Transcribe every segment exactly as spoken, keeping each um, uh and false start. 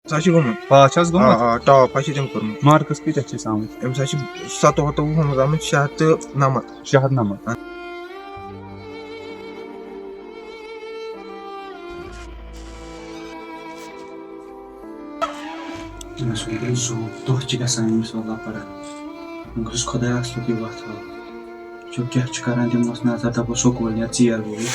سُہ چھُ گوٚمُت۔ پاس چھَس آ، گوٚمُت؟ آ، ٹاپ ہا چھِ تٔمۍ کوٚرمُت۔ مارکس کۭتیٛاہ چھِ أسۍ آمٕتۍ؟ أمِس ہا چھِ ستووُہ تووُہ ہُمَس آمٕتۍ شےٚ ہَتھ تہٕ نَمَتھ۔ شےٚ ہَتھ نَمَتھ۔ أمِس ووٚن تٔمۍ زُو، دۄہ چھِ گژھان أمِس واللہ پَران۔ وۄنۍ گوٚژھ خۄداے اَصلُکُے وَتھ ہاوُن۔ وٕچھو کیٛاہ چھُ کَران، دِموس نظر، دَپوس سکوٗل یا ژیر گوٚوُے۔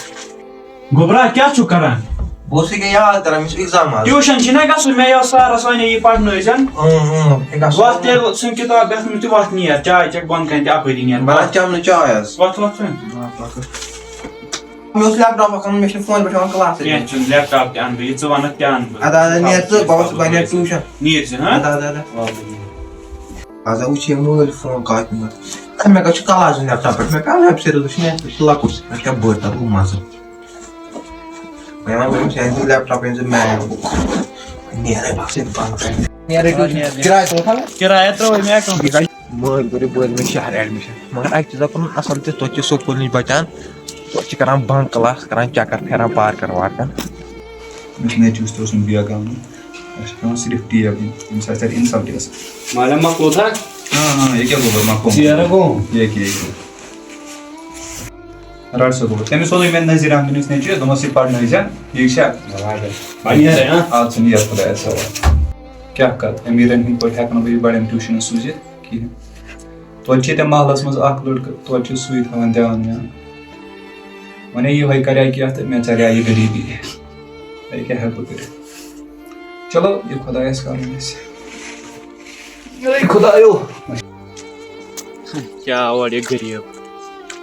گوٚبرا، کیٛاہ چھُکھ کران؟ بہٕ اوسُے یہِ یاد کران، مےٚ چھُ exam آز۔ ٹیوٗشن چھُے نا گژھُن؟ مےٚ یہِ اوس سارس ونے یہِ پرنٲوزٮ۪ن۔ اۭں، اۭں، یہِ گژھُن۔ وَتھ تیٚلہِ ژھٕن کِتاب یَتھ منٛز تہِ وَتھ نیر، چاے چٮ۪کھ بۄن کَنہِ تہِ اَپٲری نیر۔ بہٕ رَٹہٕ چٮ۪مہٕ نہٕ چاے آز۔ وَتھ، وَتھ ژھٕن۔ مےٚ اوس laptop اکھ اَنُن، مےٚ چھُنہٕ فون پٮ۪ٹھ یِوان class تہِ کینٛہہ دِنہٕ۔ چھُنہٕ، laptop تہِ اَنہٕ بہٕ، یہِ ژٕ وَنَکھ تہِ اَنہٕ بہٕ۔ اَدٕ، اَدٕ، نیر ژٕ، بہٕ اوسُس گۄڈٕنٮ۪تھ ٹیوٗشن۔ نیر ژٕ، ہاں؟ اَدٕ، اَدٕ، اَدٕ۔ وَلہٕ بہٕ نیر۔ آز ہا وٕچھ یہِ مٲلۍ فون کاپہِ منٛز۔ مےٚ کَتہِ چھُ class دیُن laptop پٮ۪ٹھ؟ مےٚ کَتہِ web series وٕچھِ؟ مےٚ چھُ لۄکُٹ، مےٚ کیٛاہ بٔڑ تَتھ گوٚو مَزٕ۔ وۄنۍ وَنہٕ بہٕ أمِس، "أنۍ زِ laptop، أنۍ زِ Mac book۔" نیرَے بَس ییٚتہِ بنٛد کَرِ۔ نیرَے آ، ٹیوٗشن۔ نیرَے۔ کِراے ترٛووُتھا مےٚ؟ کِراے ترٛٲوٕے مےٚ account۔ مٲلۍ کوٚر یہِ بٲلۍ مےٚ شہر admission۔ مگر اَکہِ چیٖزا کوٚرُن اَصٕل تہِ، توتہِ چھِ سکوٗل نِش بَچان، توتہِ چھِ کَران bunk class، کَران چَکر، پھیران پارکَن وارکَن۔ أمِس نیٚچوِس تہِ اوس نہٕ بیگ اَنُن۔ اَسہِ چھِ پٮ۪وان صرف ٹیب دِنۍ، ییٚمہِ ساتہٕ سَر insult گژھِ۔ معلم مۄکلوو تھا؟ ہاں، ہاں، یہِ کیٛاہ گوٚو پَتہٕ مۄکلوو؟ ژیر ہا گوٚو۔ یہِ کیٛاہ، یہِ کیٛاہ؟ رَٹ سا گوٚو۔ تٔمِس ووٚنُے مےٚ نذیٖر احمدٕنِس نیٚچوِس، دوٚپمَس، "یہِ پَرنٲوزٮ۪ن، ٹھیٖک چھا؟" وۄنۍ نیرے، ہاں؟ اَدٕ سا نیر خۄدایَس حوالہٕ۔ کیٛاہ کَرٕ؟ أمیٖرَن ہِنٛدۍ پٲٹھۍ ہٮ۪کہٕ نہٕ بہٕ یہِ بَڑٮ۪ن ٹیوٗشَنَس سوٗزِتھ کِہیٖنۍ۔ توتہِ چھِ تِم محلَس منٛز اَکھ لٔڑکہٕ، توتہِ چھِ سُے تھاوان دیان ویان۔ وۄنۍ یِہوٚے کَرِ ہا کینٛہہ تہٕ مےٚ ژَلہِ ہا یہِ غریٖبی۔ وۄنۍ کیٛاہ ہٮ۪کہٕ بہٕ کٔرِتھ؟ چلو، یہِ خۄدایَس کَرُن آسہِ۔ اے خۄدایو۔ کیٛاہ اورٕ یہِ غریٖب؟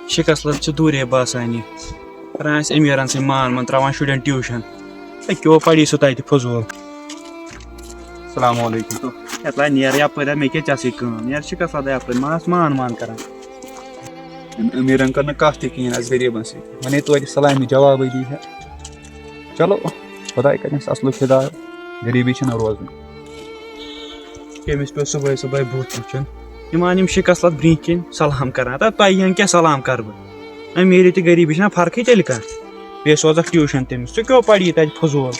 شِکَس لَت چھِ دوٗرے باسان یہِ۔ کَران آسہِ أمیٖرَن سۭتۍ مان مان، ترٛاوان شُرٮ۪ن ٹیوٗشَن۔ اے، کیٛو پَری سُہ تَتہِ فضوٗل؟ السلام علیکم۔ یَتھ لَگہِ نیر یَپٲرۍ، مےٚ کیٛاہ ژےٚ سۭتۍ کٲم؟ نیر شِکَس لَتَے یَپٲرۍ، ما آس مان مان کَران۔ أمۍ أمیٖرَن کٔر نہٕ کَتھ تہِ کِہیٖنۍ اَسہِ غریٖبَن سۭتۍ۔ وۄنۍ ہے توتہِ سلامہِ جوابٕے دی ہے۔ چلو، خۄداے کَرٮ۪س اَصلُک ہِدایت، غریٖبی چھِنہٕ روزٕنۍ۔ ییٚمِس پیوٚو صُبحٲے صُبحٲے بُتھ وٕچھُن۔ یِم آن یِم شِکَس لَتھ برٛونٛہہ کِنۍ سلام کَران۔ تہٕ تۄہہِ یَن کیٛاہ سلام کَرٕ بہٕ؟ أمیٖری تہٕ غریٖبی چھِنہ فرقٕے تیٚلہِ کانٛہہ؟ بیٚیہِ سوزَکھ ٹیوٗشَن تٔمِس۔ ژٕ کیٛو پَری تَتہِ فضوٗل؟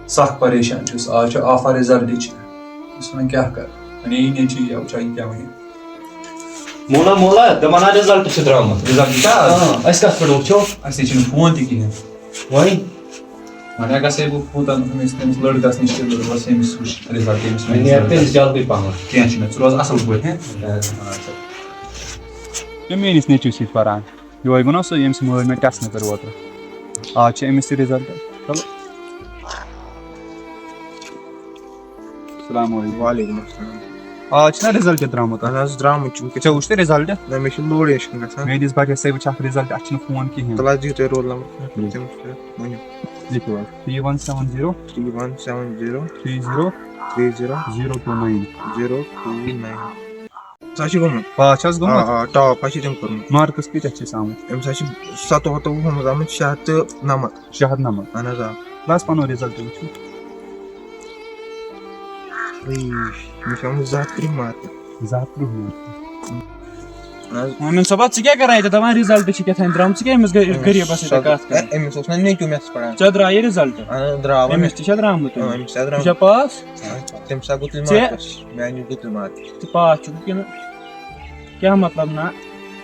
سخ پریشان چھُس، آز چھُ آفر رِزلٹٕچ۔ بہٕ چھُس وَنان کیٛاہ کَرٕ؟ وۄنۍ یی نیٚچی یا وٕچھان یہِ کیٛاہ وَنہِ۔ مولا، مولا، دَپان ہا رِزلٹ چھُ درٛامُت۔ رِزلٹ چھا آز؟ آ، اَسہِ کَتھ پٮ۪ٹھ وٕچھو؟ اَسہِ نِش چھُنہٕ فون تہِ کِہیٖنۍ۔ وۄنۍ؟ وۄنۍ گژھے بہٕ کوٗتاہ أمِس، تٔمِس لٔڑکَس نِش تہِ، دوٚپُس، "أمِس وٕچھ رِزلٹ، أمِس وۄنۍ وَنہِ نیرِ رِزلٹ۔" تٔمِس جلدی پَہمَتھ۔ کینٛہہ چھُنہٕ، ژٕ روز اَصٕل پٲٹھۍ، ہہ؟ اَدٕ سا۔ یہِ میٛٲنِس نیٚچوِس سۭتۍ پَران۔ یِہوٚے گوٚو نا سُہ، ییٚمِس مٲلۍ مےٚ ٹٮ۪س نہٕ کٔر اوترٕ۔ آز چھِ أمِس تہِ رِزلٹ۔ چلو۔ السلام علیکم۔ وعلیکم السلام۔ آز چھُنہ رِزلٹ درٛامُت؟ اَہَن حظ، درٛامُت چھُ وٕنکیٚس۔ ژےٚ وٕچھ تہٕ رِزلٹ؟ نہ، مےٚ چھُ لوڈے چھُنہٕ گژھان۔ میٛٲنِس بَچَس، ژےٚ وٕچھَکھ رِزلٹ، اَتھ چھُنہٕ فون کِہیٖنۍ۔ تَلہٕ حظ دِیِو تُہۍ roll number۔ بِلکُل۔ تٔمِس چھُ ؤنِو۔ لیکھِو حظ۔ three one seven zero۔ three one seven zero۔ Three zero۔ Three zero۔ Zero two nine۔ Zero two nine۔ سُہ چھُ گوٚمُت۔ پاس چھَس گوٚمُت؟ آ، آ، ٹاپ ہا چھِ تٔمۍ کوٚرمُت۔ مارکٕس کۭتیٛاہ چھِس آمٕتۍ؟ أمِس ہا چھِ ستووُہ تووُہ ہُمَس آمٕتۍ شےٚ ہَتھ تہٕ نَمَتھ۔ شےٚ ہَتھ نَمَتھ۔ اَہَن حظ، آ۔ بَس پَنُن رِزَلٹ وٕچھِو۔ مےٚ چھِ آمٕتۍ زٕ ہَتھ تٕرٛہ مارکٕس۔ زٕ ہَتھ تٕرٛہ مارکٕس۔ اَہَن حظ۔ مومِن صٲبا، ژٕ کیٛاہ کَران ییٚتہِ؟ دَپان رِزَلٹ چھِ کیٛاہ تام درٛامُت، ژٕ کیٛاہ أمِس غ-، غریٖبَس سۭتۍ کَتھ کَران؟ أمِس اوس نہ نیٚچوٗ مےٚ پَران۔ ژےٚ درٛایہِ رِزَلٹ؟ اَہَن حظ، درٛاو وۄنۍ۔ أمِس تہِ چھا درٛامُت؟ آ، أمِس تہِ چھا درٛامُت؟ ژٕ چھا پاس؟ آ، تٔمِس ہا گوٚو تُہۍ ژےٚ مارکٕس، میٛانہِ گوٚو تُہۍ مارکٕس۔ ژٕ پاس چھُکھ کِنہٕ کیٛاہ مطلب نہ؟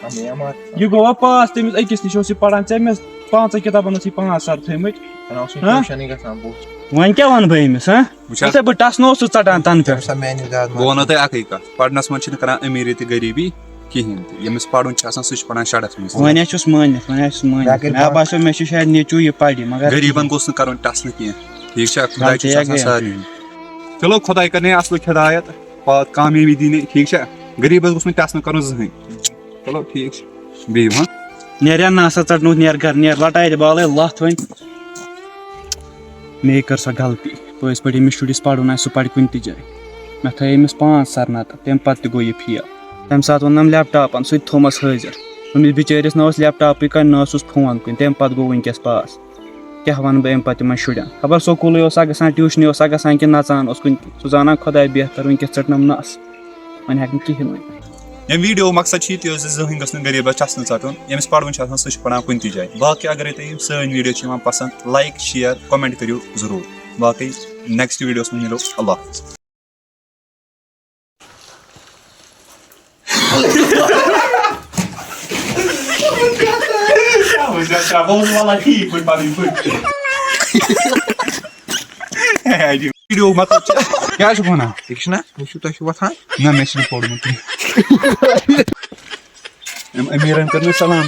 کَمٕے ہا مارکٕس۔ یہِ گوٚوا پاس؟ تٔمِس أکِس نِش اوس یہِ پَران، ژےٚ مےٚ پانٛژَن کِتابَن ٲسی پانٛژھ سَر تھٲومٕتۍ۔ اَہَن، اوس نہٕ ہاں؟ ٹیوٗشَنٕے گژھان، بہٕ اوسُس۔ وۄنۍ کیٛاہ وَنہٕ بہٕ أمِس، ہاں؟ وٕچھ حظ۔ یِتھَے بہٕ ٹَس نہ اوسُس ژَٹان تَنہٕ پٮ۪ٹھ۔ تٔمِس ہا میٛانہِ زیادٕ بہٕ وَنو مارکٕس۔ تۄہہِ اَکٕے کَتھ، پَرنَس منٛز چھِنہٕ کَران أمیٖری تہٕ غریٖبی کِہیٖنۍ تہِ۔ ییٚمِس پَرُن چھُ آسان، سُہ چھُ پَران شَڈَس منٛز۔ وۄنۍ ہا چھُس مٲنِتھ، وۄنۍ ہا چھُس مٲنِتھ۔ مےٚ کَرِ مےٚ باسیو، مےٚ چھُ شاید نیٚچوٗ یہِ پَرِ، مگر غریٖبَن گوٚژھ نہٕ کَرُن ٹَس نہٕ کینٛہہ، ٹھیٖک چھا؟ خۄداے چھُ غلطی ہا آسان گٔیَم۔ سارنٕے۔ چلو، خۄداے کَرنَے اَصلُک ہِدایت۔ پَتہٕ کامیٲبی دی نے، ٹھیٖک چھا؟ غریٖبَس گوٚژھ نہٕ ٹَس نہٕ کَرُن زٕہٕنۍ۔ چلو، ٹھیٖک چھُ۔ بِہِو، ہاں۔ نیر یا ناسا ژَٹنووُتھ، نیر گَرٕ، نیر، لَٹایہِ دِ بالَے لَتھ وۄنۍ۔ مے کٔر سۄ غلطی۔ پٔزۍ پٲٹھۍ أمِس شُرِس پَرُن آسہِ، سُہ پَرِ کُنہِ تہِ جایہِ۔ مےٚ تھٲے أمِس پانٛژھ سَر نَتہٕ، تَمہِ پَتہٕ تہِ گوٚو یہِ فیل۔ تَمہِ ساتہٕ ووٚننَم لیپ ٹاپَن، سُہ تہِ تھوٚومَس حٲضِر۔ أمِس بِچٲرِس نہ اوس لیپ ٹاپٕے کانٛہہ، نہ اوسُس فون کُنہِ، تَمہِ پَتہٕ گوٚو وٕنکیٚس پاس۔ کیٛاہ وَنہٕ بہٕ اَمہِ پَتہٕ یِمَن شُرٮ۪ن؟ خبر سکوٗلٕے اوسا گژھان، ٹیوٗشنٕے اوسا گژھان کِنہٕ نَژان اوس کُنہِ کِنۍ؟ سُہ زانان خۄداے بہتر، وٕنکیٚس ژٔٹنَم نَس۔ وۄنۍ ہٮ۪کہٕ نہٕ کِہیٖنۍ ؤنِتھ۔ ییٚمہِ ویٖڈیو مقصد چھُ یہِ تہِ زِ زٕہٕنۍ گٔژھ نہٕ غریٖبَس ٹَس نہٕ ژَٹُن۔ ییٚمِس پَرُن چھُ آسان، سُہ چھُ پَران کُنہِ تہِ جایہِ۔ باقٕے اگرَے تۄہہِ یِم سٲنۍ ویٖڈیو چھِ یِوان پَسنٛد، like، share، comment کٔرِو ضروٗر۔ باقٕے نیکسٹ ویٖڈیوَس منٛز مِلو۔ اللہ حافظ۔ ویٖڈیو مطلب چھُ، کیٛاہ چھُکھ وَنان؟ یہِ چھُنہ، یہِ چھُ، تۄہہِ چھُ وۄتھان؟ نہ، مےٚ چھُنہٕ پوٚرمُت کینٛہہ۔ أمۍ أمیٖرَن کٔر مےٚ سلام۔